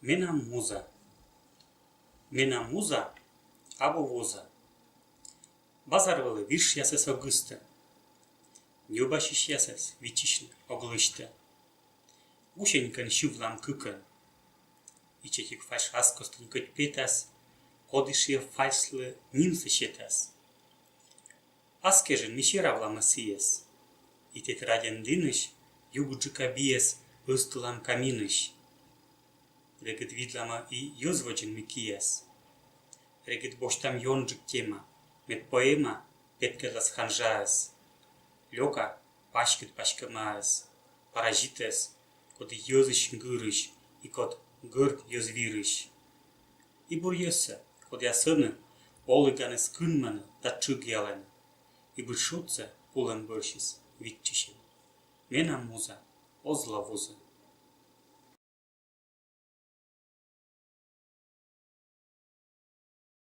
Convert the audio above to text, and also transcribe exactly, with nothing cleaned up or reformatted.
Менам муза. Менам муза абу вуза. Базар вылӧ виршъясӧс ог ыстӧ. Ньӧбасьысьясӧс виччысьны ог лысьтӧ. Гусянь кӧн сьывлам кыкӧн. Ичӧтик фальш ас костын кӧть петас, кодышйӧ фальшлы нимсӧ сетас. Ас кежын ми серавлам сійӧс. И тэт радянь дінысь югыдджыка биӧс ӧзтылам каминысь. Регыд видлам и йӧз водзын ми кияс. Регыд босьтам ёнджык тема, мед поэма петкӧдлас ханжаӧс. Лёка паськыд паськӧмаӧс, паразитӧс, коді йӧзысь гырысь и код гӧрд йӧз вирысь. И бур йӧзсӧ, кодъяс ӧні оліганыс кынмӧны да тшыгъялӧны. И быд шудсӧ кулӧм бӧрсьыс виччысим. Менам муза оз ло вузӧ.